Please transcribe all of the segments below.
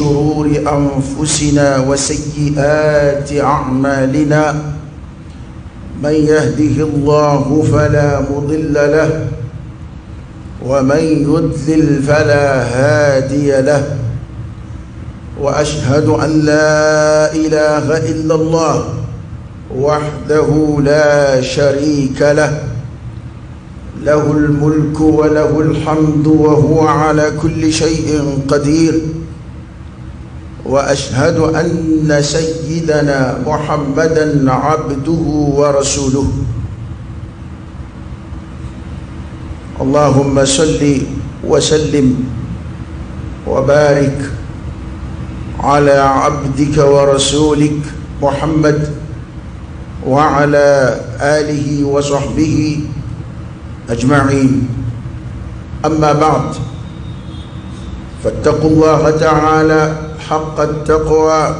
شرور أنفسنا وسيئات أعمالنا من يهده الله فلا مضل له ومن يضلل فلا هادي له وأشهد أن لا إله إلا الله وحده لا شريك له له الملك وله الحمد وهو على كل شيء قدير وأشهد أن سيدنا محمدا عبده ورسوله اللهم صل وسلم وبارك على عبدك ورسولك محمد وعلى آله وصحبه أجمعين. أما بعد، فاتقوا الله تعالى حق التقوى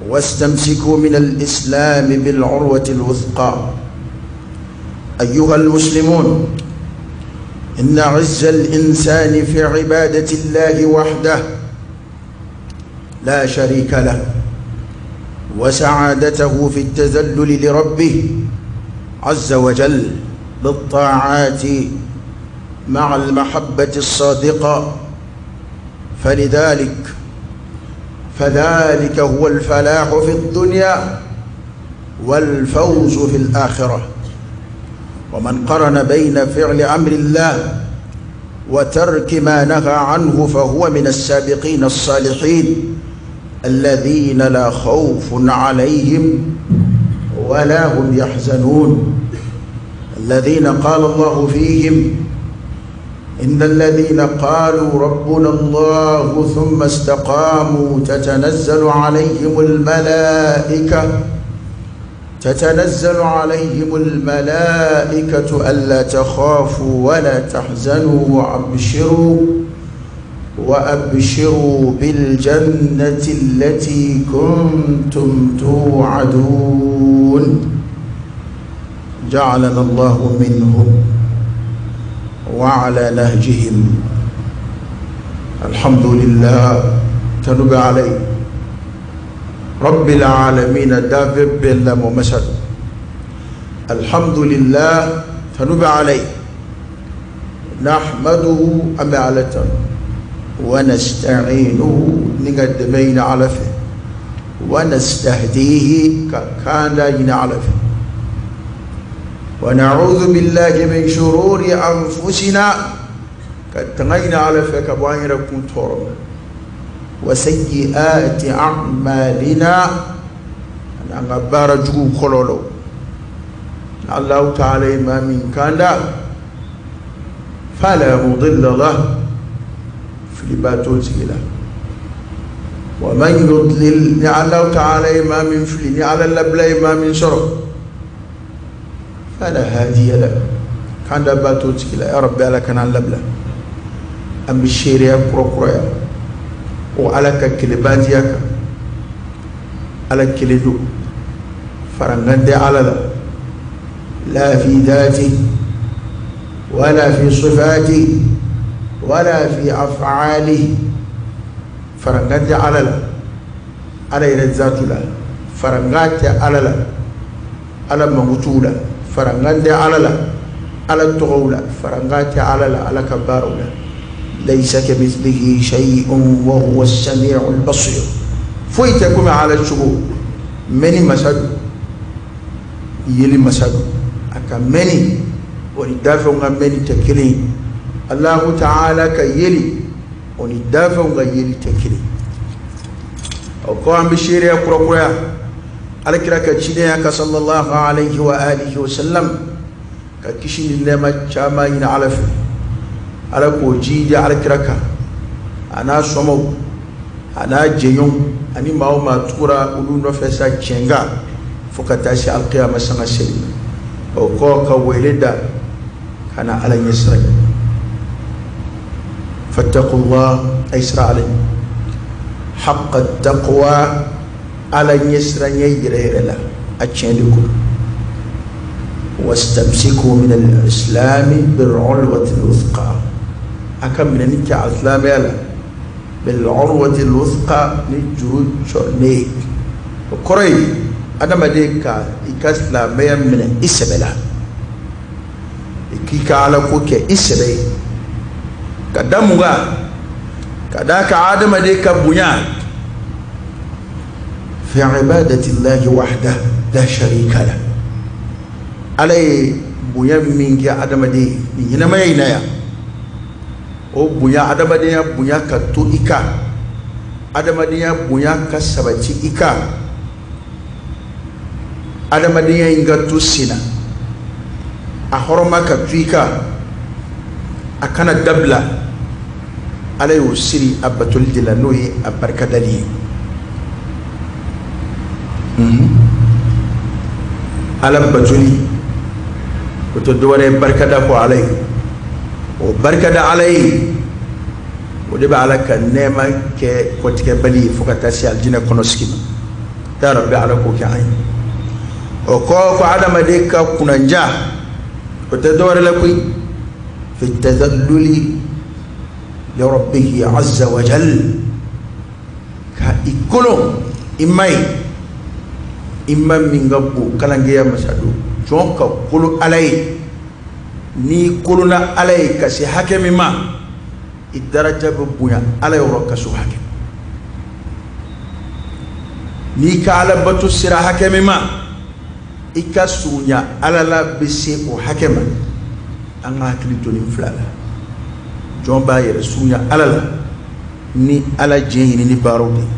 واستمسكوا من الإسلام بالعروة الوثقى. أيها المسلمون، إن عز الإنسان في عبادة الله وحده لا شريك له، وسعادته في التذلل لربه عز وجل بالطاعات مع المحبة الصادقة، فذلك هو الفلاح في الدنيا والفوز في الآخرة. ومن قرن بين فعل أمر الله وترك ما نهى عنه فهو من السابقين الصالحين الذين لا خوف عليهم ولا هم يحزنون، الذين قال الله فيهم: إن الذين قالوا ربنا الله ثم استقاموا تتنزل عليهم الملائكة ألا تخافوا ولا تحزنوا وأبشروا بالجنة التي كنتم توعدون. جعلنا الله منهم وعلى نهجهم. الحمد لله تنب عليه رب العالمين دافب بالله. الحمد لله تنب عليه نحمده أم على ونستعينه نقدمين على فيه ونستهديه كان لا ينعلف ونعوذ بالله من شرور أنفسنا كتغينا على فيك بوين كنتورم وسيئات أعمالنا أنا بارجو خلولو الله تعالى ما من كان فلا مضل له في باتوتيلا ومن يضلل الله تعالى ما من فلني على اللبلي ما من شر فلا هادي له. كان دباتوتيلا يا ربي على كان اللبلة أم بالشيريا كرو وعلى كلباتيا على كلدو فرنغندي على لا في ذاته ولا في صفاته ولا في أفعاله. فرنغندي على لا على ذاته لا فرنغاتي على لا على مغتولا فرنغندي على لا على التغولا فرنغاتي على لا على كبارولا. ليس كمثله شيء وهو السميع البصير. فويتكم على الشهور مني مسد يلي مسد أكمني وندافع مني تكلين الله تعالى كيلي وندافع يلي تكلين أو قام بشيريا كرا على كرا كتشينيا صلى الله عليه وآله وسلم كتشين لما شاما ينعرف على كوجي على كرا أنا سمو أنا جيون أني ما هو ما تورا ولو نفسا تشينغا فكتاشي القيامة سنة سلم أو كوكا ولدا كان على يسري. فاتقوا الله أيسر عليه حق التقوى على يسر يجري له أتشينكم واستمسكوا من الإسلام بالعروة الوثقى. أكمل نكع الإسلام يلا Bil urwati al-wuthqa ni juru cɔnnen ye. O kɔrɔ ye adamaden ka i ka silamɛya minɛ i sɛbɛ la, i k'i ka ala ko kɛ i sɛbɛ ye, ka da mun kan? Ka d'a kan adamaden ka bonya fi ibadati llahi wahda la sharika la. Ala ye bonya min kɛ adamaden ni ɲɛnamaya in na yan, o bonya, adamadenya bonya ka to i kan, adamadenya bonya ka sabati i kan, adamadenya in ka to sen na, a hɔrɔma ka to i kan, a kana dabila. Ala y'o siri a batoli de la, n'o ye a barikadali ye. Ala batoli o tɛ dɔwɛrɛ ye barikada kɔ ala ye. O barikada ala ye, o de bɛ ala ka nɛɛma kɛ kɔtigɛbali ye fo ka taa se alijinɛ kɔnɔ sigi ma. Ya Rabbi, ala k'o kɛ an ye. O kɔ ko adamaden ka kunnanja, o tɛ dɔwɛrɛ la koyi, fi tadalluli li rabbihi azza wa jal, ka i kolon i ma ye, i ma min ka bon kalankɛya masa don. Jɔn ka kolo ala ye, n'i kolonna ala ye ka se hakɛ min ma, i daraja bɛ bonya ala yɔrɔ ka so hakɛ. N'i ka ala bato sera hakɛ min ma, i ka surunya ala la bɛ se o hakɛ ma. An ka hakili to nin fila la. Jɔn b'a yɛrɛ surunya ala la ni ala diɲɛ ɲini ni baaraw de ye.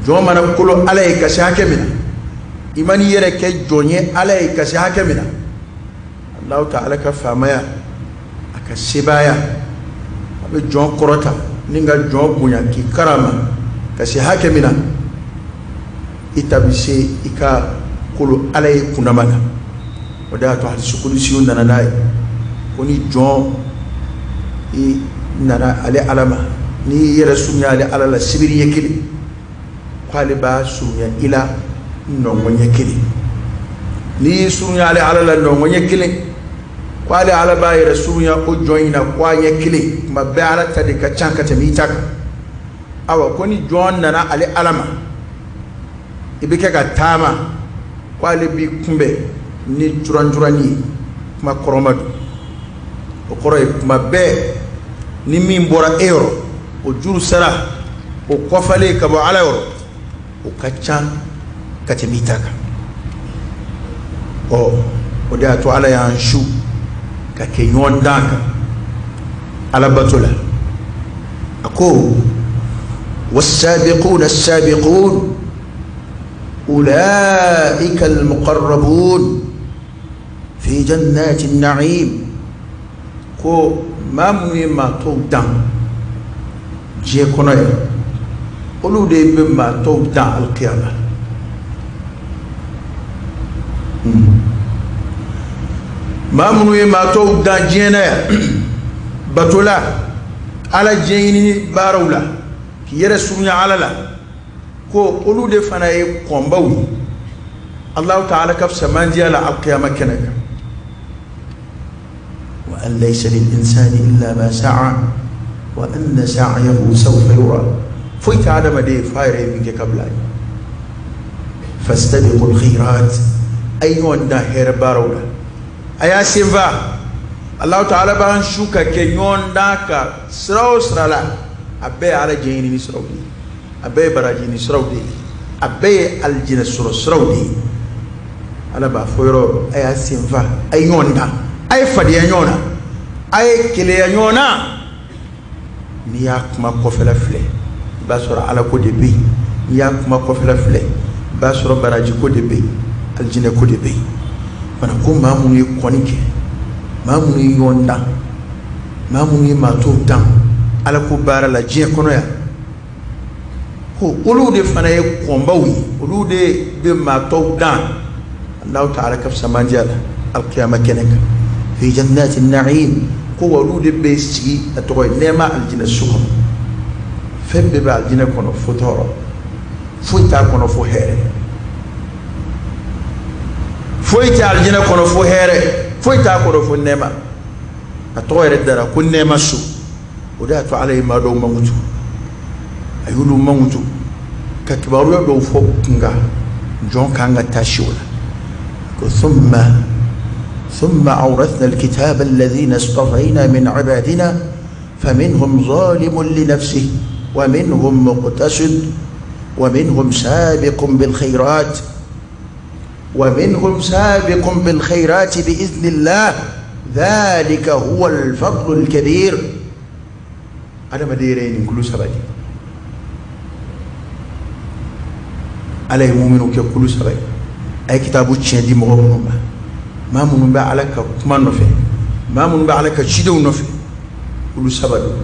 Jɔn mana kolo ala ye ka se hakɛ min na, i man'i yɛrɛ kɛ jɔn ye ala ye ka se hakɛ min na, Alahu ta'ala ka faamaya, a ka sebaaya, a bɛ jɔn kɔrɔta ni ka jɔn bonya k'i karama ka se hakɛ min na, i ta bɛ se i ka kolo ala ye kundama na. O de y'a to hadisi kudusiw nana n'a ye ko ni jɔn i nana ale ala ma, n'i y'i yɛrɛ surunya ale ala la sibiri ɲɛ kelen, k'ale b'a surunya i la nɔngɔn ɲɛ kelen. N'i y'i surunya ale ala la nɔngɔn ɲɛ kelen, k'ale ala b'a yɛrɛ surunya o jɔn in na k'a ɲɛ kelen. Tuma bɛɛ ala ta de ka ca ka tɛmɛ i ta kan. Awa ko ni jɔn nana ale ala ma, i bɛ kɛ ka taama, k'ale b'i kunbɛn ni curancuranni ye. Kuma kɔrɔma don, o kɔrɔ ye tuma bɛɛ ni min bɔra e yɔrɔ, o juru sara o kɔfalen ka bɔ ala yɔrɔ, o ka ca ka tɛmɛ i ta kan. Ɔ o de y'a to ala y'an su ka kɛ ɲɔgɔn dan kan ala bato la. A ko wasabiquna as-sabiqun ulaika al-muqarrabun fi jannati an-na'im. Ko maa minnu ye maa tɔw dan diɲɛ kɔnɔ yan, olu de bɛ maa tɔw dan alikiyama. Maa minnu ye maa tɔw dan diɲɛ na yan bato la, ala diɲɛ ɲini baaraw la, k'i yɛrɛ surunya ala la, ko olu de fana ye kɔnbaw ye Alahu ta'ala ka fisamandiya la alikiyama kɛnɛ kan. Wa an laysa lil insani illa ma sa'a wa anna sa'yahu sawfa yura. Foyi tɛ adamaden f'a yɛrɛ ye min kɛ ka bila ye. Fastabiqul khairat, a ye ɲɔgɔn dan hɛrɛ baaraw la, a y'a senfa. Alahu ta'ala b'an su ka kɛ ɲɔgɔn dan kan sira o sira la, a bɛɛ ye ala diɲɛ ɲini siraw de ye, a bɛɛ ye baraji ɲini siraw de ye, a bɛɛ ye alijinɛ sɔrɔ siraw de ye. Ala b'a fɔ yɔrɔ o yɔrɔ, a y'a senfa, a ye ɲɔgɔn dan, a ye fadenya ɲɔgɔn na, a ye keleya ɲɔgɔn na. N'i y'a kuma kɔfɛla filɛ, i b'a sɔrɔ ala ko de bɛ yen. N'i y'a kuma kɔfɛla filɛ, i b'a sɔrɔ baraji ko de bɛ yen, alijinɛ ko de bɛ yen. Fana ko maa minnu ye kɔni kɛ, maa minnu ye ɲɔgɔn dan, maa minnu ye maa tɔw dan ala ko baara la diɲɛ kɔnɔ yan, ko olu de fana ye kɔnbaw ye, olu de bɛ maa tɔw dan Alahu ta'ala ka fisamandiya la alikiyama kɛnɛ kan. Fi jannati na'im, ko olu de bɛ sigi a tɔgɔ ye nɛɛma alijinɛ so kɔnɔ. Fɛn bɛɛ bɛ alijinɛ kɔnɔ fo tɔɔrɔ, foyi t'a kɔnɔ fo hɛrɛ, foyi tɛ alijinɛ kɔnɔ fo hɛrɛ, foyi t'a kɔnɔ fo nɛɛma. A tɔgɔ yɛrɛ dara ko nɛɛma so. O de y'a to Ala ye maa dɔw mankutu, a y'olu mankutu ka kibaruya dɔw fɔ u kun kan. Jɔn kan ka taasi o la ko ثم أورثنا الكتاب الذين اصطفينا من عبادنا فمنهم ظالم لنفسه ومنهم مقتصد ومنهم سابق بالخيرات ومنهم سابق بالخيرات بإذن الله ذلك هو الفضل الكبير. adamaden yɛrɛ ye nin kulu saba de. Ala ye muminu kɛ kulu saba ye. A ye kitabu tiɲɛ di mɔgɔ minnu ma, maa minnu bɛ Ala ka kuma nɔfɛ, maa minnu bɛ Ala ka cidenw nɔfɛ, kulu saba don.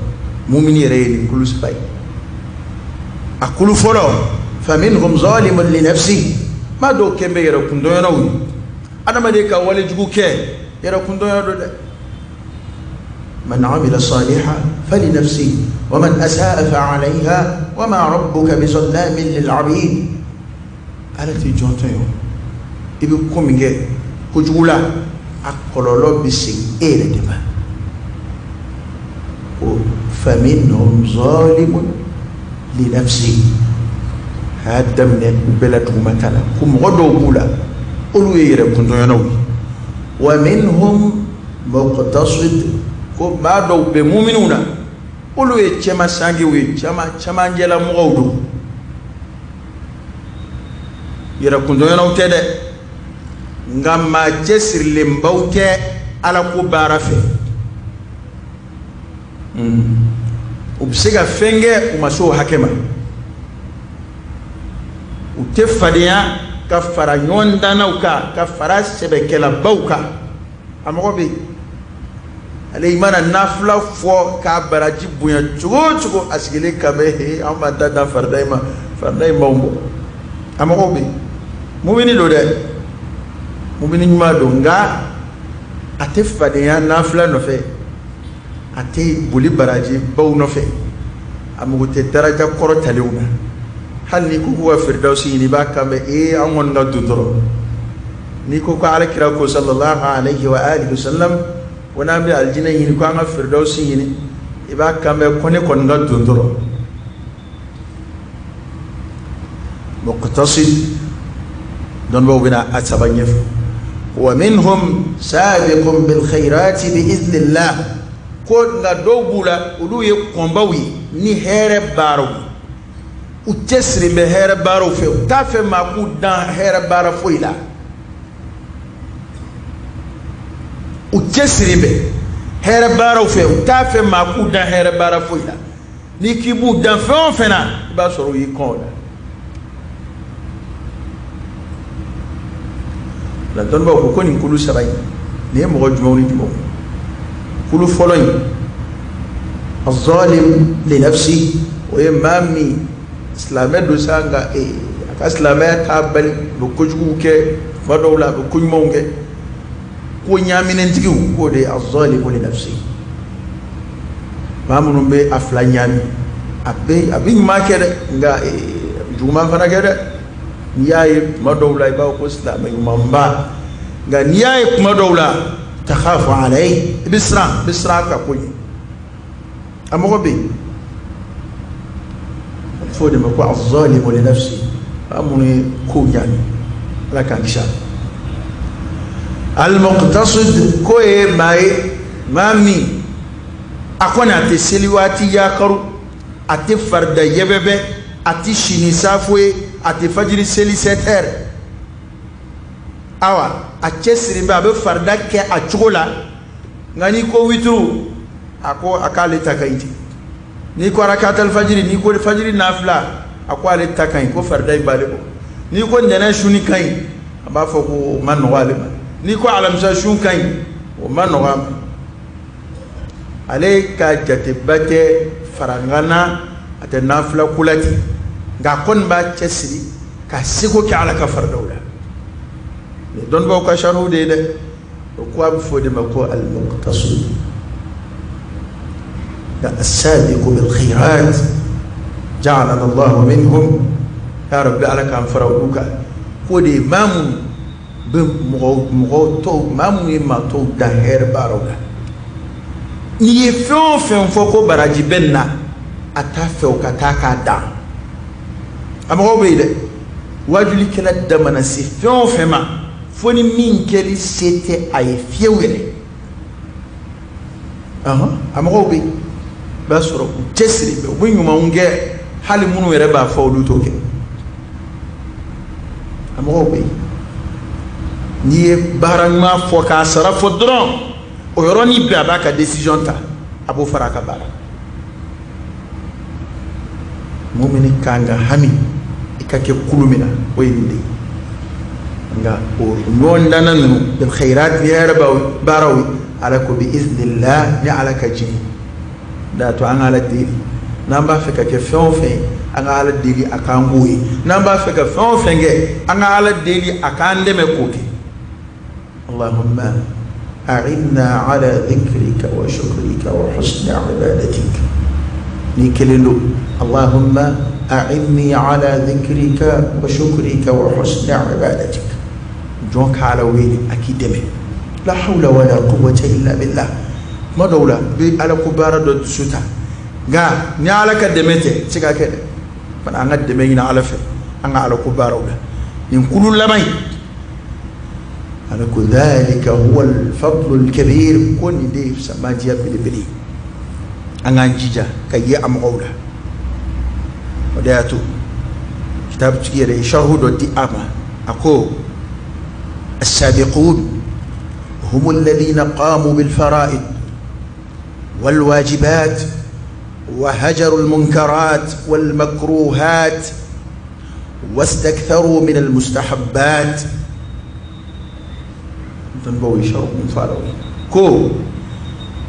Mumini yɛrɛ ye nin kulu saba ye. A kulu fɔlɔ, faminhum zalimun li nafsihi, maa dɔw kɛn bɛ yɛrɛ kundɔɲɔnaw ye. Adamaden ka walejugu kɛ yɛrɛ kundɔɲɔ don dɛ. من عمل صالحا فلنفسه ومن أساء فعليها وما ربك بظلام للعبيد. Ala tɛ jɔn tɔɲɔ. I bɛ ko min kɛ kojugu la, a kɔlɔlɔ bɛ segin e yɛrɛ de ma. Ko faminhum zalimun li nafsihi, a y'a daminɛ u bɛɛ la duguma ta la ko mɔgɔ dɔw b'u la, olu ye yɛrɛ kundɔɲɔnaw ye. Wa minhum muqtasid, ko maa dɔw bɛ muminw na, olu ye cɛma sangew ye, cɛmancɛla mɔgɔw don, yɛrɛ kundɔɲɔnaw tɛ dɛ, nka maa cɛsirilenbaw tɛ Ala ko baara fɛ. U bɛ se ka fɛn kɛ, u ma se o hakɛ ma. U tɛ fadenya ka fara ɲɔgɔn dannaw kan, ka fara sɛbɛkɛlabaw kan. A mɔgɔ bɛ yen, ale i mana nafila fɔ k'a baraji bonya cogo o cogo, a sigilen kan bɛ he, an b'an ta dan farida in ma, farida in b'anw bɔ. A mɔgɔw bɛ yen, mumini don dɛ, mumini ɲuman don, nka a tɛ fadenya nafila nɔfɛ, a tɛ boli baraji baw nɔfɛ, a mago tɛ daraja kɔrɔ talenw na. Hali n'i ko k'u ka firidawusi ɲini, i b'a kan bɛ ee an kɔni ka don dɔrɔn. N'i ko ko Ala kira ko sallallahu alayhi wa alihi wa sallam ko n'an bɛ alijinɛ ɲini ko an ka firidawusi ɲini, i b'a kan bɛ ko ne kɔni ka don dɔrɔn. Muqtasid, dɔnnibaw bɛna a saba ɲɛfɔ. Wa minhum sabiqun bil khayrati bi idhnillah, ko nka dɔw b'u la, olu ye kɔnbaw ye ni hɛrɛ baaraw ye. U cɛsirilen bɛ hɛrɛ baaraw fɛ, u t'a fɛ maa k'u dan hɛrɛ baara foyi la. U cɛsirilen bɛ hɛrɛ baaraw fɛ, u t'a fɛ maa k'u dan hɛrɛ baara foyi la. N'i k'i b'u dan fɛn o fɛn na, i b'a sɔrɔ u y'i kɔn o la. La dɔnnibaw ko nin kulu saba in, nin ye mɔgɔ jumɛnw ni jumɛnw? Kulu fɔlɔ in, az-zalim li nafsi, o ye maa min silamɛ don sa, nka a ka silamɛya t'a bali, a bɛ kojuguw kɛ tuma dɔw la, a bɛ koɲumanw kɛ. Ko ɲaaminɛntigiw, k'o de ye az-zalimu li nafsi. Maa minnu bɛ a fila ɲaami, a bɛ ɲuman kɛ dɛ, nka juguman fana kɛ dɛ. N'i y'a ye tuma dɔw la, i b'a fɔ ko silamɛ ɲumanba, nka n'i y'a ye tuma dɔw la, takhafu alayhi, i bɛ siran a ka ko ɲɛ. A mɔgɔ bɛ yen, a bɛ fɔ o de ma ko az-zalimu li nafsi, maa minnu ye kow ɲaami. Ala k'an kisi a ma. Al-muqtasid, k'o ye maa ye, maa min a kɔni a tɛ seli waati yakaru, a tɛ farida yɛbɛbɛ, a tɛ si ni saafo ye, a tɛ fajiri seli 7 heures. Awa a cɛsirilen bɛ, a bɛ farida kɛ a cogo la, nka n'i ko wituru, a ko a k'ale ta ka ɲi ten. N'i ko arakatal fajiri, n'i ko fajiri nafila, a ko ale ta ka ɲi, ko farida in b'ale bɔ. N'i ko ntɛnɛn suni ka ɲi, a b'a fɔ ko o ma nɔgɔ ale ma. N'i ko alamisa sun ka ɲi, o ma nɔgɔ a ma. Ale ka jateba tɛ farankan na, a tɛ nafila ko la ten, nka a kɔni b'a cɛsiri ka seko kɛ Ala ka faridaw la. Nin dɔnnibaw ka sariw de ye dɛ. O ko a bɛ fɔ o de ma ko al-muqtasid. Nka as-sabiqu bil khayrat ja'alana Allahu minhum, ya Rabbi Ala k'an fara olu kan. K'o de ye maa minnu bɛ mɔgɔ tɔw, maa minnu ye maa tɔw dan hɛrɛ baaraw la. N'i ye fɛn o fɛn fɔ ko baraji bɛ nin na, a t'a fɛ o ka taa k'a dan. A mɔgɔw bɛ yen dɛ, waajulikɛla da mana se fɛn o fɛn ma, fo ni min kɛli se tɛ a ye fiyewu yɛrɛ. A mɔgɔw bɛ yen, i b'a sɔrɔ u cɛsiri bɛ, u bɛ ɲumanw kɛ, hali minnu yɛrɛ b'a fɔ olu t'o kɛ. A mɔgɔw bɛ yen, n'i ye baara ɲuman fɔ k'a sara fɔ dɔrɔn, o yɔrɔnin bɛɛ a b'a ka décision ta, a b'o fara a ka baara. Mumini kan ka hami i ka kɛ kulu min na, o ye nin de ye. Nka o ɲɔgɔn danna ninnu bil khairat ni hɛrɛ baaraw ye, ala ko bi iznillah, ni ala ka jigi da to an ka ala deli. N'an b'a fɛ ka kɛ fɛn o fɛn ye, an ka ala deli a k'an k'o ye. N'an b'a fɛ ka fɛn o fɛn kɛ, an ka ala deli a k'an dɛmɛ k'o kɛ. Allahumma a'inna ala dhikrika wa shukrika wa husni ibadatik. Ni kelen don, Allahumma a'inni ala dhikrika wa shukrika wa husni ibadatik. Jɔn ka ala wele a k'i dɛmɛ. La hawla wala quwwata illa billah. Kuma dɔw la, i bɛ ala ko baara dɔ dusu ta, nka ni ala ka dɛmɛ tɛ, se ka kɛ dɛ. Fana an ka dɛmɛ ɲini ala fɛ, an ka ala ko baaraw la. Nin kulu laban in, ala ko dhalika huwa al-fadlu al-kabir, ko nin de ye samajiya belebele ye. An k'an jija ka ye a mɔgɔw la. O de y'a to kitabutigi yɛrɛ ye sharhu dɔ di a ma, a ko as-sabiqun هم الذين قاموا بالفرائض والواجبات وهجروا المنكرات والمكروهات واستكثروا من المستحبات. كو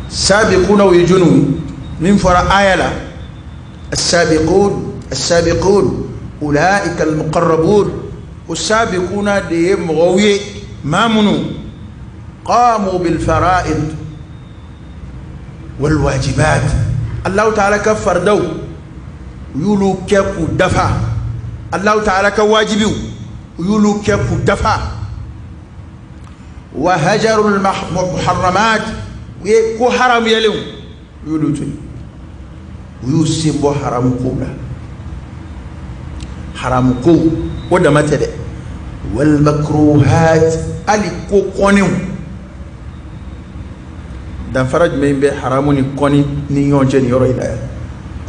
سابقون ويجنون من فراء آية السابقون، السابقون أولئك المقربون، والسابقون دي مغوي ما منو قاموا بالفرائض والواجبات. الله تعالى كفر دو يولو كيكو دفع، الله تعالى كواجبيو يولو كيكو دفع، وهجروا المحرمات ويكو حرام يلو يولو تي ويسيبو حرام كولا حرام كو ودمت والمكروهات ألي كو كونيو. Danfara jumɛn bɛ haramu ni kɔni ni ɲɔgɔn cɛ nin yɔrɔ in na yan?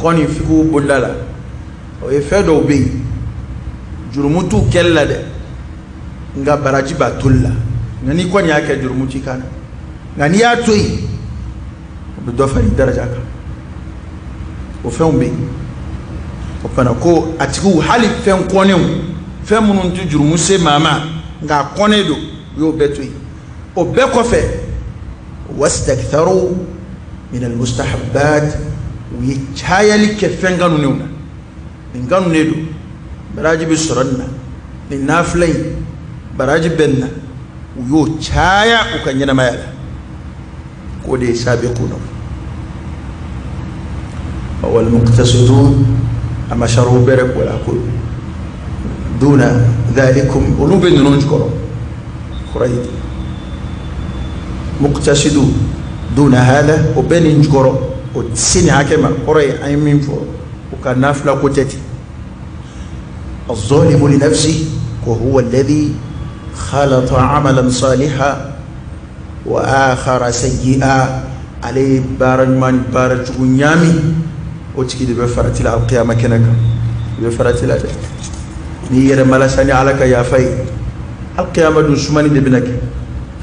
Kɔni fiku bonda la, o ye fɛn dɔw bɛ yen, jurumu t'u kɛli la dɛ, nka baraji b'a toli la. Nka n'i kɔni y'a kɛ, jurumu t'i kan na, nka n'i y'a to yen, o bɛ dɔ fara i daraja kan. O fɛnw bɛ yen. O fana ko a tigiw hali fɛn kɔnenw, fɛn minnu tɛ jurumu se maa ma nka a kɔnnen don, u y'o bɛɛ to yen. O bɛɛ kɔfɛ, واستكثروا من المستحبات، ويتشايلي كفن قانونيونا من قانونيدو براجي بسرنا من نافلين براجي بيننا ويو تشايا وكان ينما يالا كودي سابقون. والمقتصدون أما شروا برك ولا كل دون ذلكم قلوب ننجكرو خريدي مقتصدون دون هذا وبين نجكرو وتسيني هكما قري أي من فور وكان نافلة كتتي. الظالم لنفسه وهو الذي خلط عملا صالحا وآخر سيئا، عليه بارجمان بارج غنيامي وتكيد بفرتي القيامة كنك بفرتي لا نير ملساني على كيافي القيامة دون سماني دبنك.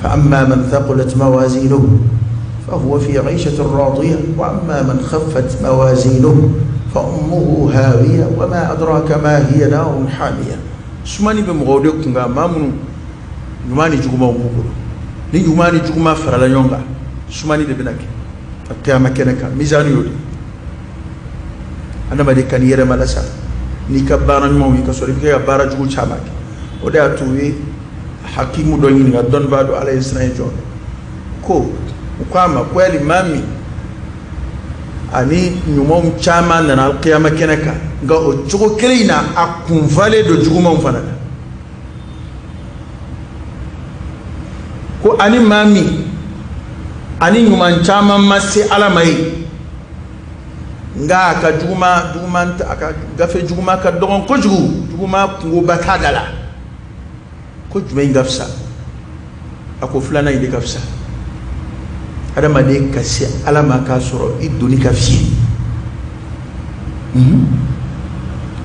فأما من ثقلت موازينه فهو في عيشة راضية، وأما من خفت موازينه فأمه هاوية وما أدراك ما هي نار حامية. سماني بمغودك ما منو نماني جوما وبوكو ni ɲuman ni juguman farala ɲɔgɔn kan, sumani de bɛna kɛ alkiyama kɛnɛ kan, mizani y'o de. Adamaden ka n'i yɛrɛ ma lasa n'i ka baara ɲumanw ye ka sɔrɔ i bɛ kɛ ka baara jugu caman kɛ. O de y'a to u ye hakimu dɔ ɲininka, dɔnnibaa dɔ, Ala ye siran ye jɔn ko u k'a ma ko yali maa min ani ɲumanw caman nana alkiyama kɛnɛ kan, nka o cogo kelen in na a kunfalen don jugumanw fana na, ko ani maa min Ani ɲuman caman ma se Ala ma yen, nka a ka juguman juguman, a ka gafe juguman ka dɔgɔn kojugu, juguman kungoba t'a da la. Ko jumɛn in ka fisa? A ko filanan in de ka fisa. Adamaden ka se Ala ma k'a sɔrɔ i doni ka fiɲɛ.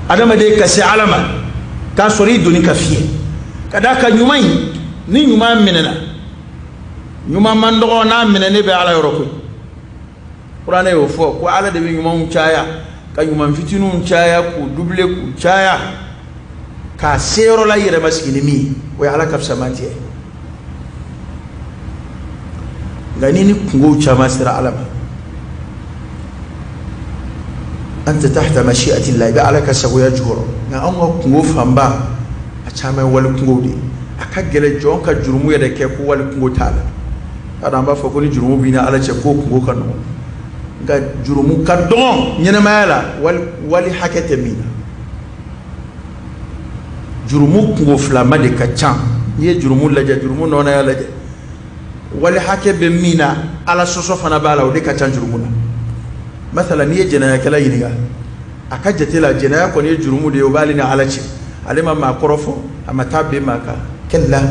Adamaden ka se Ala ma k'a sɔrɔ i doni ka fiɲɛ, ka d'a kan ɲuman in, ni ɲuman minɛna, ɲuman man dɔgɔ n'a minɛ ne bɛ Ala yɔrɔ koyi. Kuranɛ y'o fɔ ko Ala de bɛ ɲumanw caya, ka ɲuman fitininw caya, k'u dubile, k'u caya, k'a se yɔrɔ la i yɛrɛ ma sigi ni min ye, o ye Ala ka fisamantiya ye. Nka ni kungow caman sera Ala ma, anta tahta mashi'atillah, i bɛ Ala ka sagoya jukɔrɔ. Nka anw ka kungo fanba, a caman ye wali kungow de ye. A ka gɛlɛn jɔn ka jurumu yɛrɛ kɛ ko wali kungo t'a la. Y'a dɔn an b'a fɔ ko ni jurumu b'i ni Ala cɛ, ko kungo ka nɔgɔn, nka jurumu ka dɔgɔn ɲɛnɛmaya la, wali hakɛ tɛ min na. Jurumu kungo filama de ka ca. N'i ye jurumu lajɛ, jurumu nɔnaya lajɛ, wali hakɛ bɛ min na, Ala sɔsɔ fana b'a la, o de ka ca jurumu na. Masala, n'i ye jɛnɛyakɛla ɲininka, a ka jate la jɛnɛya kɔni ye jurumu de ye, o b'ale ni Ala cɛ, ale ma maa kɔrɔ fɔ, a ma taa ben maa kan. Kalla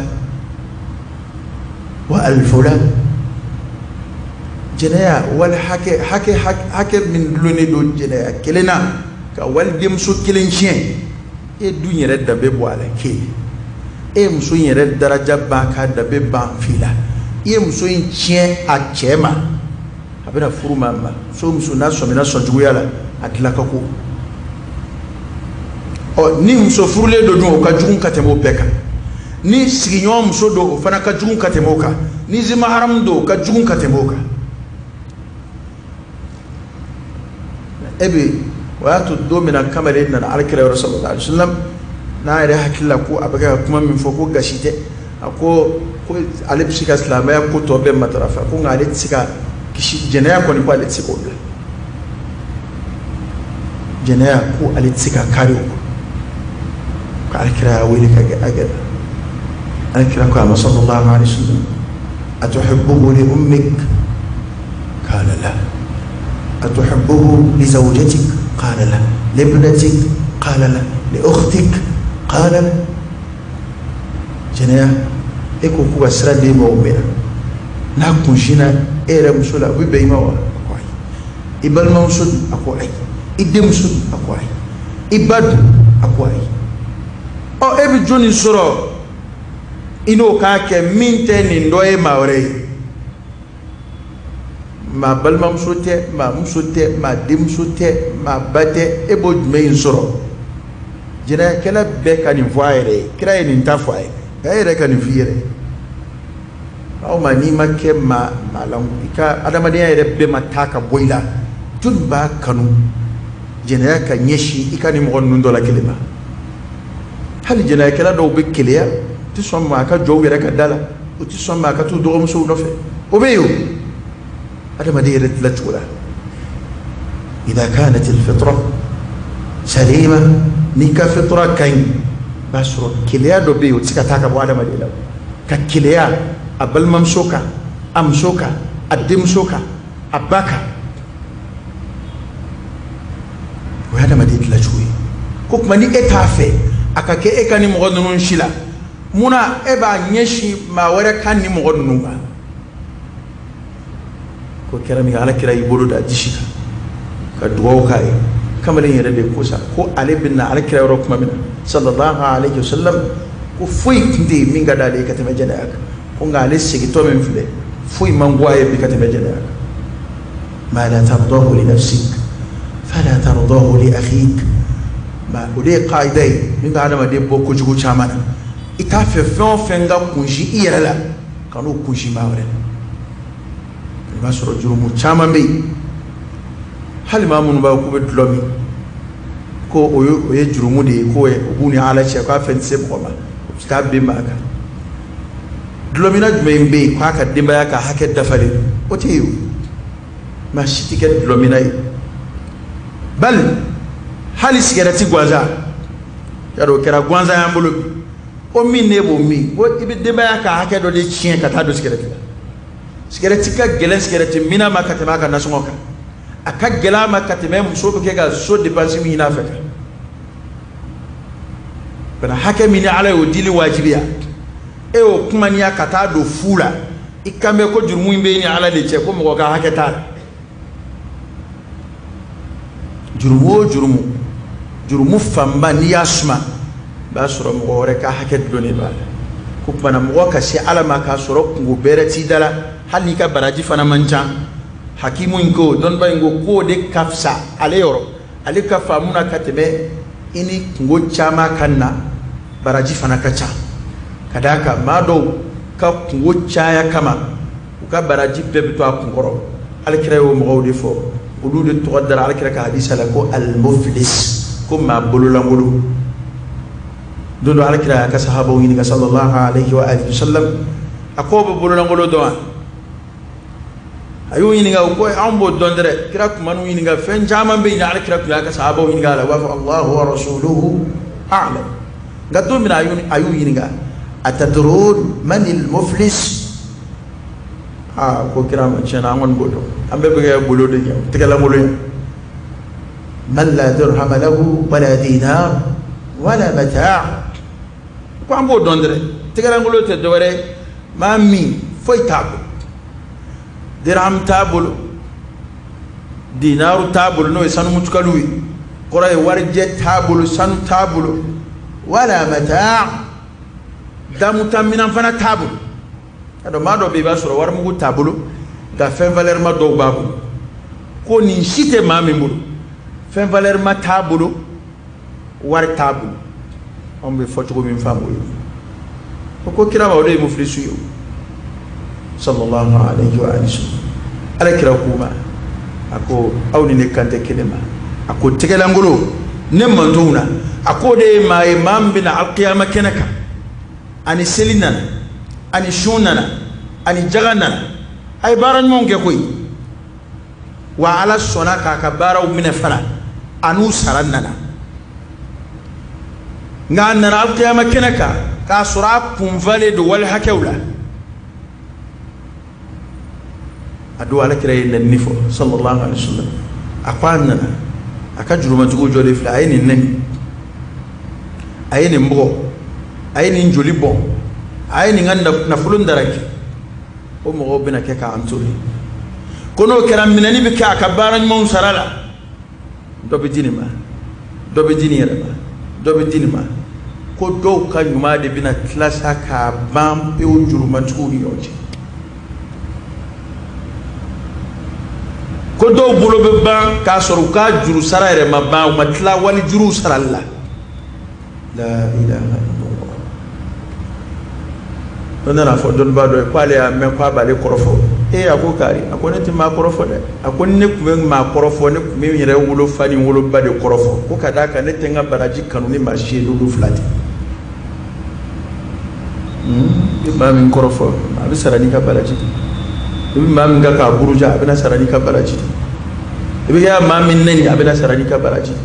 wa alfu la. Jɛnɛya wali hakɛ hakɛ hakɛ min dulonnen don jɛnɛya kelen na, ka walidenmuso kelen tiɲɛ, e dun yɛrɛ danbe bɔ a la kelen, e ye muso in yɛrɛ daraja ban, k'a danbe ban f'i la, i ye muso in tiɲɛ a cɛ ma, a bɛna furu maa ma. Muso muso n'a sɔmina sɔnjuguya la, a dilan ka ko. Ɔ, ni muso furulen don dun, o ka jugu ka tɛmɛ o bɛɛ kan. Ni sigiɲɔgɔn muso don, o fana ka jugu ka tɛmɛ o kan. Ni zima haramu don, o ka jugu ka tɛmɛ o kan. E bɛ o y'a to don min na kamalen nana Alakira yɔrɔ sallallahu alaihi wasallam, n'a yɛrɛ hakili la ko a bɛ ka kuma min fɔ ko gasi tɛ, a ko ko ale bɛ se ka silamɛya ko tɔ bɛɛ matarafa, ko nka ale tɛ se ka kisi jɛnɛya kɔni, ko ale tɛ se k'o bila. Jɛnɛya, ko ale tɛ se ka kari o kɔ. Ko Alakira y'a wele ka kɛ a gɛrɛ. Alakira ko a ma sallallahu alaihi wasallam: atuhibbuhu li ummik? Qala la. Atuhibbuhu li zawjatik? Qala la. Li ibnatik? Qala la. Li ukhtik? Qala la. Jɛnɛya, e ko k'u ka sira d'e ma, o mɛnna, n'a kunsinna e yɛrɛ muso la, o bɛ bɛn i ma wa? A ko ayi. I balimamuso dun? A ko ayi. I denmuso dun? A ko ayi. I ba dun? A ko ayi. Ɔ, e bɛ jɔnni sɔrɔ i n'o k'a kɛ min tɛ nin dɔ ye maa wɛrɛ ye? Maa balimamuso tɛ, maa muso tɛ, maa denmuso tɛ, maa ba tɛ, e b'o jumɛn in sɔrɔ? Jɛnɛyakɛla bɛɛ ka nin fɔ a yɛrɛ ye. Kira ye nin ta fɔ a ye, nka e yɛrɛ ka nin f'i yɛrɛ ye. Aw ma, n'i ma kɛ maa maa la, i ka adamadenya yɛrɛ bɛɛ ma taa ka bɔ i la, joli b'a kanu jɛnɛya ka ɲɛsin i ka nin mɔgɔ ninnu dɔ la kelen ma? Hali jɛnɛyakɛla dɔw bɛ keleya, u tɛ sɔn maa ka jɔ u yɛrɛ ka da la, u tɛ sɔn maa ka t'u dɔgɔmusow nɔfɛ, o bɛ yen. O adamaden yɛrɛ dilan cogo la, idha kanat al-fitra salima, n'i ka fitra ka ɲi, b'a sɔrɔ keleya dɔ bɛ yen, o tɛ se ka taa ka bɔ adamaden la, ka keleya a balimamuso kan, a muso kan, a denmuso kan, a ba kan, o ye adamaden dilan cogo ye. Ko tuma ni e t'a fɛ a ka kɛ e ka ni mɔgɔ ninnu si la, munna e b'a ɲɛsin maa wɛrɛ kan ni mɔgɔ ninnu ma? Ko kɛra min kɛ, Ala kira y'i bolo da disi kan ka dugawu k'a ye. Kamalen yɛrɛ de ko sa ko ale bɛ na Ala kira yɔrɔ tuma min na sallallahu alaihi wasallam, ko foyi tun tɛ yen min ka d'ale ye ka tɛmɛ jɛnɛya kan, ko nka ale segintɔ min filɛ, foyi man go a ye bi ka tɛmɛ jɛnɛya kan. Ma la tardahu li nafsik fala tardahu li akhik. Ma o de ye kaida ye min bɛ adamaden bɔ kojugu caman na. I t'a fɛ fɛn o fɛn ka kunsi i yɛrɛ la, ka n'o kunsi maa wɛrɛ la. I b'a sɔrɔ jurumu caman bɛ yen, hali maa minnu b'a fɔ k'u bɛ dulɔ min, ko o ye jurumu de ye, ko o b'u ni Ala cɛ, k'a fɛn tɛ se mɔgɔ ma, o bɛ taa bin maa kan. Dulɔminna jumɛn bɛ yen k'a ka denbaya ka hakɛ dafalen? O tɛ yen o. Maa si tɛ kɛ dulɔminna ye. Bali hali sigɛrɛti gansan, yarɔ o kɛra gansan y'an bolo bi, o min ne b'o min, ko i bɛ denbaya ka hakɛ dɔ de tiɲɛ ka taa don sigɛrɛti la. Sigɛrɛti ka gɛlɛn sigɛrɛti minna ma ka tɛmɛ a ka nasɔngɔ kan. A ka gɛlɛn a ma ka tɛmɛ muso bɛ kɛ ka so dépense min ɲini a fɛ kan. Bana hakɛ min ni Ala y'o dili wajibiya, e y'o kumaniya ka taa don fu la, i kan bɛ ko jurumu in bɛ e ni Ala de cɛ, ko mɔgɔ ka hakɛ t'a la. Jurumu o jurumu, jurumu fanba n'i y'a suma, i b'a sɔrɔ mɔgɔ wɛrɛ ka hakɛ dulonnen b'a la. Ko kumana mɔgɔ ka se Ala ma k'a sɔrɔ kungo bɛrɛ t'i da la, hali n'i ka baraji fana man ca. Hakimu in ko, dɔnniba in ko, k'o de ka fisa ale yɔrɔ, ale ka faamu na ka tɛmɛ i ni kungo caman ka na, baraji fana ka ca. Ka d'a kan maa dɔw ka kungo caya kama, u ka baraji bɛɛ bɛ to a kunkɔrɔ. Alakira y'o mɔgɔw de fɔ, olu de tɔgɔ dara alakira ka hadisa la ko al-muflis, ko maa bololankolon. Don dɔ alakira y'a ka sahabaw ɲininka sallallahu alayhi wa alihi wa sallam, a ko bɛ bololankolon dɔn wa? A y'u ɲininka, u ko anw b'o dɔn dɛrɛ. Kira tun man'u ɲininka fɛn caman bɛ yen, alakira tun y'a ka sahabaw ɲininka a la, u b'a fɔ Allahu wa rasuluhu a'lam. Nka don min na a y'u ɲininka, atadrun manil muflis? Aa, ko kira ma, tiɲɛ na an kɔni b'o dɔn, an bɛɛ bɛ kɛ bolo de ɲɛ, tɛgɛlankolon ye. Man la dirhama lahu wala dinar wala mata'. Ko an b'o dɔn dɛrɛ, tɛgɛlankolon tɛ dɔwɛrɛ ye, maa min foyi t'a bolo, dirham t'a bolo, dinaru t'a bolo, n'o ye sanumutukaliw ye, kɔrɔ ye warijɛ t'a bolo, sanu t'a bolo, wala mata', damutaminɛn fana t'a bolo. A dɔn maa dɔ bɛ yen, i b'a sɔrɔ warimugu t'a bolo, nka fɛn valeur ma dɔw b'a bolo. Ko nin si tɛ maa min bolo, fɛn valeur ma t'a bolo, wari t'a bolo. Anw bɛ fɔ cogo min faamu o ye. O ko kira ma, o de ye mufilisu ye sallallahu alayhi wa sallam. Ala kira k'u ma, a ko aw ni ne kan tɛ kelen ma. A ko tɛgɛlankolon ne mantonw na, a ko o de ye maa ye, maa min bɛna alikiyama kɛnɛ kan, ani seli nana, ani sun nana, ani jaga nana, a ye baara ɲumanw kɛ koyi, wa Ala sɔnna k'a ka baaraw minɛ fana, a n'u sara nana. Nka a nana alikiyama kɛnɛ kan k'a sɔrɔ a kunfalen don wali hakɛw la. A don ala kira ye nɛnini fɔ sallallahu alaihi wa sallam, a ko a nana a ka jurumatigiw jɔlen filɛ, a ye nin nɛni, a ye nin bugɔ, a ye nin joli bɔn, a ye nin ka nafolo daraki. O mɔgɔw bɛna kɛ k'an to yen. Ko n'o kɛra, minɛni bɛ kɛ a ka baara ɲumanw sara la. Dɔ bɛ di nin ma, dɔ bɛ di nin yɛrɛ ma, dɔ bɛ di nin ma. Ko dɔw ka ɲuman de bɛna tila sa k'a ban pewu jurumatigiw ni ɲɔgɔn cɛ. Ko dɔw bolo bɛ ban k'a sɔrɔ u ka juru sara yɛrɛ ma ban, u ma tila wali juruw sarali la. La ilaha illallah. Dɔ nana fɔ dɔnnibaa dɔ ye k'ale y'a mɛn k'a b'ale kɔrɔfɔ. Ee, a ko kari, a ko ne tɛ maa kɔrɔfɔ dɛ. A ko ni ne tun bɛ maa kɔrɔfɔ, ne tun bɛ n yɛrɛ wolofa ni woloba de kɔrɔfɔ. Ko ka d'a kan ne tɛ n ka baraji kanu ni maa si ye n'olu fila tɛ. I bɛ maa min kɔrɔfɔ, a bɛ sara n'i ka baraji de. I bɛ maa min kan k'a buruja, a bɛna sara n'i ka baraji de. I bɛ kɛ maa min nɛni, a bɛna sara n'i ka baraji de.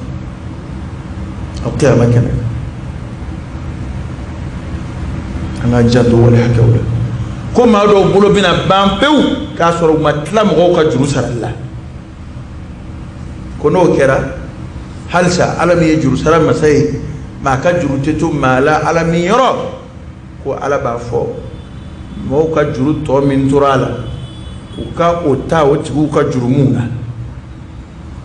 Aw tɛ a ma kɛnɛ. An k'an janto wale hakɛw la. Ko maa dɔw bolo bɛna ban pewu k'a sɔrɔ u ma tila mɔgɔw ka juru sarali la. Ko n'o kɛra, halisa Ala min ye juru sara masa ye, maa ka juru tɛ to maa la Ala min yɔrɔ, ko Ala b'a fɔ mɔgɔw ka juru tɔ min tora a la, u ka o ta o tigiw ka jurumuw na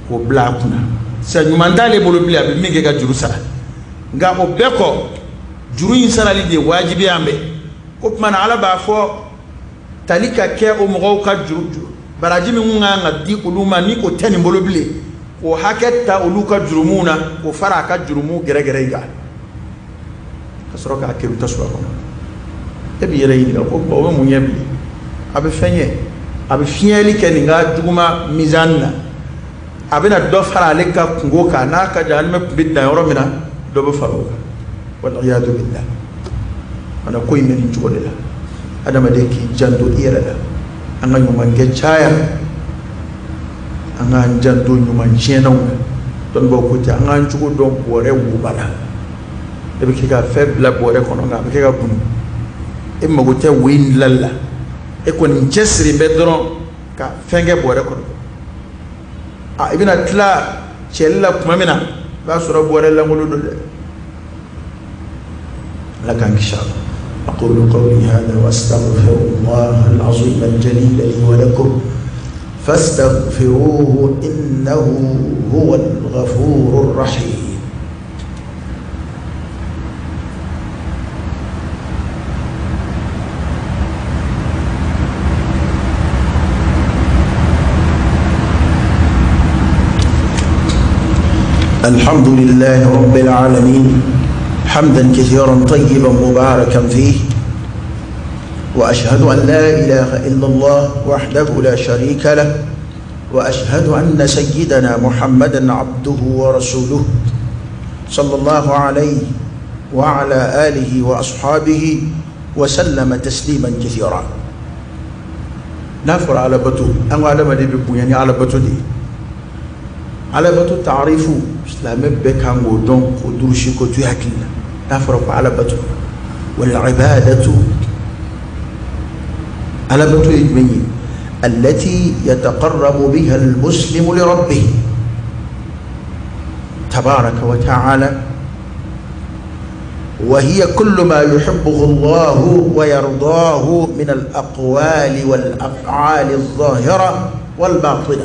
k'o bila a kunna. Sisan ɲuman t'ale bolo bilen, a bɛ min kɛ ka juru sara. Nka o bɛɛ kɔ, juru in sarali de ye wajibi an bɛɛ. Ko tuma na Ala b'a fɔ tali ka kɛ o mɔgɔw ka juru baraji min kun kan ka di olu ma, ni o tɛ nin bolo bilen, k'o hakɛ ta olu ka jurumuw na, k'o fara a ka jurumuw gɛrɛgɛrɛ in kan, ka sɔrɔ k'a kɛru tasuma kɔnɔ. E b'i yɛrɛ ɲininka ko o bɛ mun ɲɛ bilen? A bɛ fɛn ɲɛ, a bɛ fiɲɛli kɛ nin ka juguma mizani na, a bɛna dɔ fara ale ka kungo kan, n'a ka jahanama tun bɛ dan yɔrɔ min na, dɔ bɛ fara o kan. Waliyadu billah. Mana ko in bɛ nin cogo de la. Adamaden k'i janto i yɛrɛ la, an ka ɲumankɛ caya, an k'an janto ɲuman tiɲɛnaw na. Dɔnnibaaw ko ten, an k'an cogo dɔn bɔrɛ woba la. E bɛ kɛ ka fɛn bila bɔrɛ kɔnɔ, nka a bɛ kɛ ka bunu. E mago tɛ wo in dilanli la, E kɔni cɛsiri bɛ dɔrɔn ka fɛn kɛ bɔrɛ kɔnɔ. A i bɛna tila cɛli la tuma min na, i b'a sɔrɔ bɔrɛ lankolon don dɛ. Ala k'an kisi a ma. أقول قولي هذا وأستغفر الله العظيم الجليل لي ولكم فاستغفروه إنه هو الغفور الرحيم. الحمد لله رب العالمين حمدا كثيرا طيبا مباركا فيه، وأشهد أن لا إله إلا الله وحده لا شريك له، وأشهد أن سيدنا محمدا عبده ورسوله صلى الله عليه وعلى آله وأصحابه وسلم تسليما كثيرا. نفر على بتو أن على ما دي بيعني على بتو دي على بتو تعريفه silamɛ bɛɛ kan k'o dɔn k'o durusi k'o to i hakili la. N'a fɔra ko alabato, walibadatu, alabato ye jumɛn ye? Allati yataqarrabu biha almuslimu li rabbih tabaraka wa ta'ala, wa hiya kullu ma yuhibbuhu Allahu wa yardahu min al-aqwali wal af'ali adh-dhahira wal batina.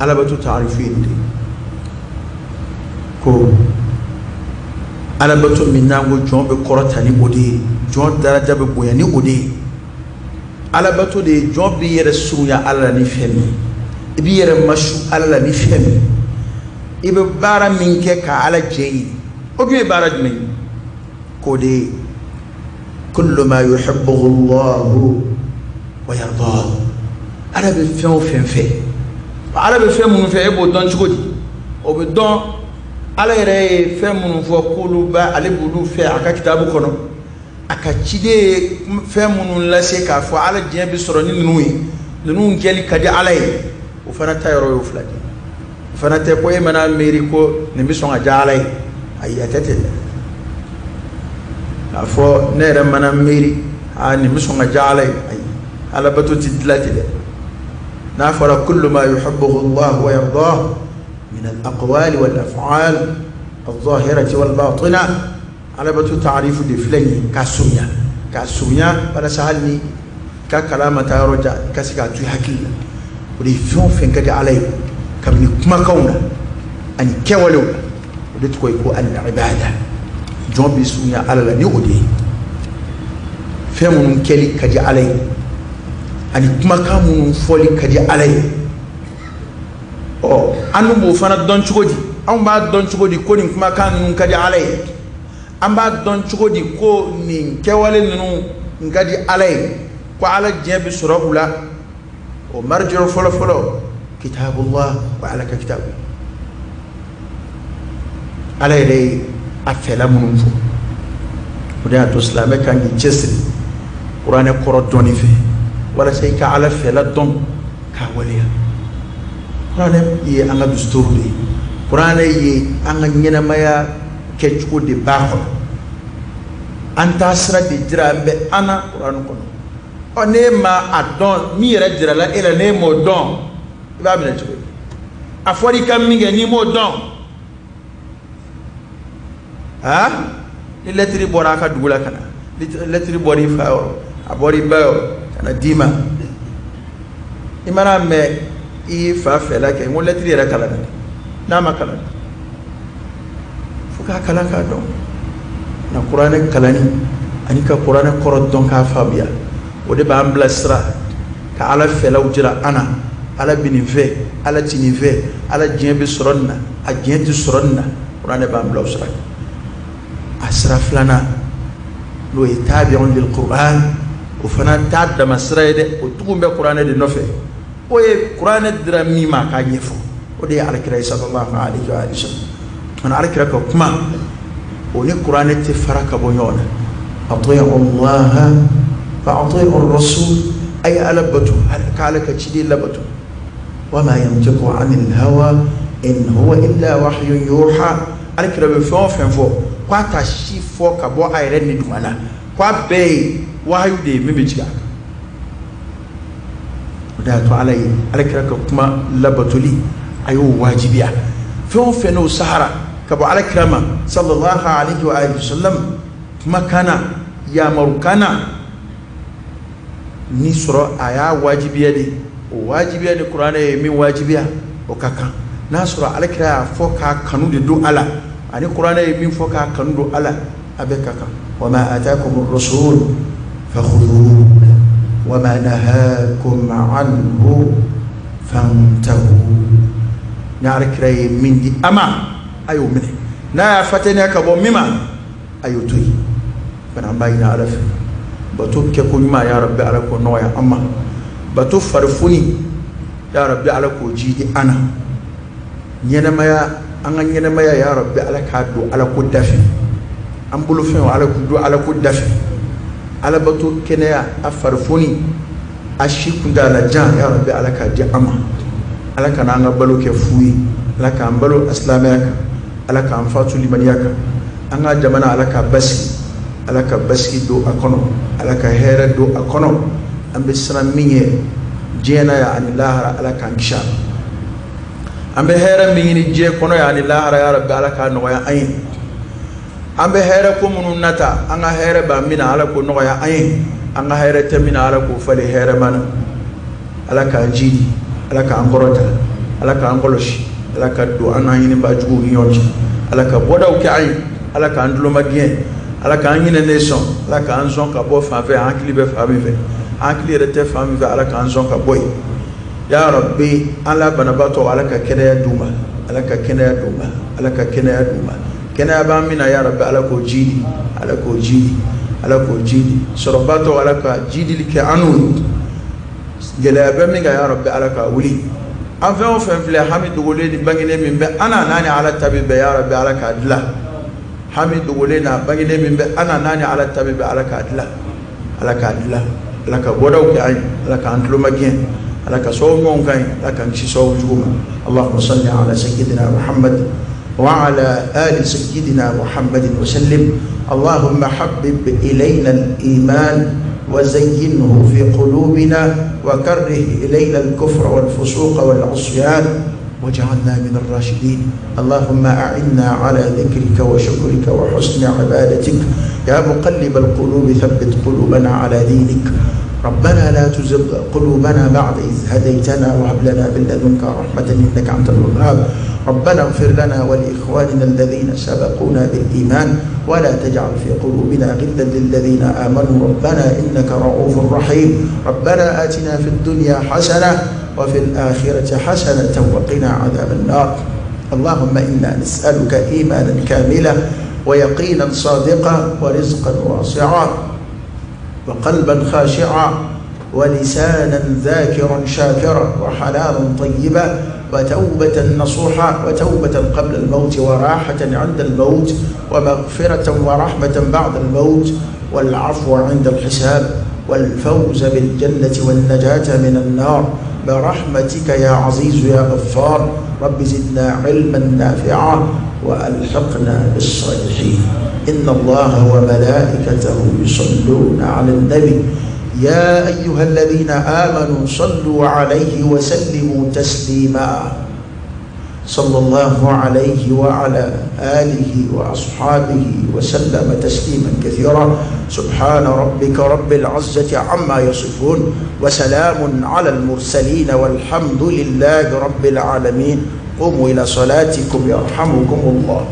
Alabato taarifu de ko alabato min n'an ko jɔn bɛ kɔrɔta ni o de ye, jɔn daraja bɛ bonya ni o de ye. Alabato de ye jɔn b'i yɛrɛ surunya Ala la ni fɛn min ye, i b'i yɛrɛ masu Ala la ni fɛn min ye, i bɛ baara min kɛ ka Ala jɛ ye. O dun ye baara jumɛn ye? K'o de ye kullu ma yuhibbuhu Allahu wa yardahu. Ala bɛ fɛn o fɛn fɛ, Ala bɛ fɛn minnu fɛ, e b'o dɔn cogo di? O bɛ dɔn Ala yɛrɛ ye fɛn minnu fɔ k'olu b'a ale b'olu fɛ a ka kitabu kɔnɔ, a ka ciden ye fɛn minnu lase k'a fɔ Ala diɲɛ bɛ sɔrɔ ni ninnu ye, ninnu kɛli ka di Ala ye. O fana ta yɔrɔ y'o fila de ye. O fana tɛ ko e mana miiri ko nin bɛ sɔn ka diya Ala ye, ayi, a tɛ ten dɛ. K'a fɔ ne yɛrɛ mana miiri aa nin bɛ sɔn ka diya Ala ye, ayi, alabato ti dilan ten dɛ. N'a fɔra kullu ma yuhibbuhu Allah wa yardah min al-aqwali wal af'al al-zahirati wal batina, alabato taarifu de filɛ nin ye k'a surunya, k'a surunya walasa hali ni ka kalan ma taa yɔrɔ jan i ka se k'a to i hakili la. O de ye fɛn o fɛn ka di Ala ye kabini kumakanw na ani kɛwalew la, o de tɔgɔ ye ko al-ibada. Jɔn bɛ surunya Ala la ni o de ye, fɛn minnu kɛli ka di Ala ye ani kumakan minnu fɔli ka di Ala ye. Ɔ an dun b'o fana dɔn cogo di? Anw b'a dɔn cogo di ko nin kumakan ninnu ka di Ala ye? An b'a dɔn cogo di ko nin kɛwale ninnu ka di Ala ye, ko Ala diɲɛ bɛ sɔrɔ u la? O marijɛ fɔlɔ fɔlɔ kitabullah wa Ala ka kitabu. Ala yɛrɛ ye a fɛla minnu fɔ, o de y'a to silamɛ kan k'i cɛsiri kuranɛ kɔrɔ dɔnni fɛ walasa i ka Ala fɛla dɔn k'a waleya. Kuranɛ ye an ka dusuturu de ye, kuranɛ ye an ka ɲɛnamaya kɛcogo de b'a kɔnɔ, an t'a sira de jira an bɛ an na kuranɛ kɔnɔ. Ɔ n'e ma a dɔn, min yɛrɛ jirala e la n'e m'o dɔn, i b'a minɛ cogo di? A fɔra i ka min kɛ n'i m'o dɔn, aa ni lɛtiri bɔra a ka dugu la ka na, lɛtiri bɔra i fa yɔrɔ, a bɔra i ba yɔrɔ ka na d'i ma, i mana mɛn i fa fɛla kɛ, n ko lɛtiri yɛrɛ kalan dɛ, n'a ma kalan fo k'a kalan k'a dɔn. Na kuranɛ kalanni ani ka kuranɛ kɔrɔ dɔn k'a faamuya, o de b'an bilasira ka Ala fɛlaw jira an na. Ala bɛ nin fɛ, Ala ti nin fɛ, Ala diɲɛ bɛ sɔrɔ nin na, a diɲɛ tɛ sɔrɔ nin na. Kuranɛ b'an bila o sira kan. A sira filanan n'o ye tabi'un lil Qur'an, o fana t'a dama sira ye dɛ, o tugun bɛ kuranɛ de nɔfɛ. O ye kuranɛ dira min ma k'a ɲɛfɔ, o de ye Alakira ye sallallahu alayhi wa sallam. Kana Alakira ka kuma o ni kuranɛ tɛ fara ka bɔ ɲɔgɔn na. Ati'u Allah wa ati'u rasul, a ye Ala bato ka Ala ka ciden labato. Wa ma yantiqu anil hawa in huwa illa wahyun yuha. Alakira bɛ fɛn o fɛn fɔ k'a ta si fɔ ka bɔ a yɛrɛ ni duguma na, k'a bɛɛ ye Wahayu de ye min bɛ jigin a kan. O de y'a to Ala ye Ala kira ka kuma labatoli a y'o wajibiya. Fɛn o fɛn n'o sahara ka bɔ Ala kira ma sallallahu alaihi wa alihi wa sallam, kumakan na, yamarukan na, ni sɔrɔ a y'a wajibiya de. O wajibiya ni kuranɛ ye min wajibiya o ka kan. N'a sɔrɔ Ala kira y'a fɔ k'a kanu de don a la, ani kuranɛ ye min fɔ k'a kanu don a la, a bɛɛ ka kan. Wa ma atakum ar-rasul fakhudhuhu wa ma nahakum anhu fantahu. Ni Ala kira ye min di a ma, a y'o minɛ. N'a y'a fataniya ka bɔ min ma, a y'o to yen. Bana an b'a ɲini Ala fɛ, bato kɛko ɲuman ya Rabbi Ala k'o nɔgɔya an ma. Bato farifoni ya Rabbi Ala k'o jiidi an na. Ɲɛnɛmaya, an ka ɲɛnɛmaya ya Rabbi Ala k'a don Ala ko dafɛ. An bolofɛnw Ala k'u don Ala ko dafɛ. Ala bato kɛnɛya a farifoni a si kuntaala jan ya Rabbi Ala k'a di an ma. Ala kana an ka balo kɛ fu ye. Ala k'an balo silamɛya kan. Ala k'an fatu limaniya kan. An ka jamana Ala k'a basigi. Ala ka basigi don a kɔnɔ. Ala ka hɛrɛ don a kɔnɔ. An bɛ siran min ye diɲɛ na yan ani lahara, Ala k'an kisi a ma. An bɛ hɛrɛ min ɲini diɲɛ kɔnɔ yan ani lahara ya Rabbi Ala k'a nɔgɔya an ye. An bɛ hɛrɛ ko minnu nata, an ka hɛrɛ b'a min na, Ala k'o nɔgɔya an ye. An ka hɛrɛ tɛ min na, Ala k'o falen hɛrɛ ma na. Ala k'an jidi, Ala k'an kɔrɔta, Ala k'an kɔlɔsi, Ala ka don an n'an ɲinibaa juguw ni ɲɔgɔn cɛ. Ala ka bɔdaw kɛ an ye. Ala k'an tulomagɛn, Ala k'an ɲinɛnen sɔn, Ala k'an sɔn ka bɔ fan fɛ, an hakili bɛ fan min fɛ, an hakili yɛrɛ tɛ fan min fɛ, Ala k'an sɔn ka bɔ yen. Ya Rabbi, an la banabaatɔ Ala ka kɛnɛya d'u ma, Ala ka kɛnɛya d'u ma, Ala ka kɛnɛya d'u ma. Kɛnɛya b'an min na ya Rabbi Ala k'o jidi, Ala k'o jidi, Ala k'o jidi. Sɔrɔbaatɔ Ala ka jidili kɛ an n'u ye. Gɛlɛya bɛ min kan ya Rabbi Ala k'a wuli. An fɛn o fɛn filɛ, hami dogolen ni bangenen min bɛ an na n'a ni Ala ta bɛ bɛn ya Rabbi Ala k'a dilan. Hami dogolen n'a bangenen min bɛ an na n'a ni Ala ta bɛ bɛn, Ala k'a dilan, Ala k'a dilan. Ala ka bɔdaw kɛ an ye, Ala k'an tulomagɛn, Ala ka sababu ɲumanw k'an ye, Ala k'an kisi sababu jugu ma. Allahumma salli ala sayyidina Muhammad wa ala ali sayyidina Muhammadin wa sallim. Allahumma habbib ilayna al-iman wa zayyinhu fi qulubina wa karrih ilayna al-kufra wal-fusuqa wal-'isyan واجعلنا من الراشدين. اللهم أعنا على ذكرك وشكرك وحسن عبادتك يا مقلب القلوب، ثبت قلوبنا على دينك. ربنا لا تزغ قلوبنا بعد إذ هديتنا وهب لنا من لدنك رحمة إنك أنت الوهاب. ربنا اغفر لنا ولإخواننا الذين سبقونا بالإيمان ولا تجعل في قلوبنا غلا للذين آمنوا ربنا إنك رؤوف رحيم. ربنا آتنا في الدنيا حسنة وفي الآخرة حسنة وقنا عذاب النار. اللهم إنا نسألك إيمانا كاملا ويقينا صادقا ورزقا واسعا وقلبا خاشعا ولسانا ذاكرا شاكرا وحلالا طيبا وتوبة نصوحا وتوبة قبل الموت وراحة عند الموت ومغفرة ورحمة بعد الموت والعفو عند الحساب والفوز بالجنة والنجاة من النار برحمتك يا عزيز يا غفار. رب زدنا علما نافعا وألحقنا بالصالحين. إن الله وملائكته يصلون على النبي يا أيها الذين آمنوا صلوا عليه وسلموا تسليما. صلى الله عليه وعلى آله وأصحابه وسلم تسليما كثيرا. سبحان ربك رب العزة عما يصفون وسلام على المرسلين والحمد لله رب العالمين. قوموا إلى صلاتكم يرحمكم الله.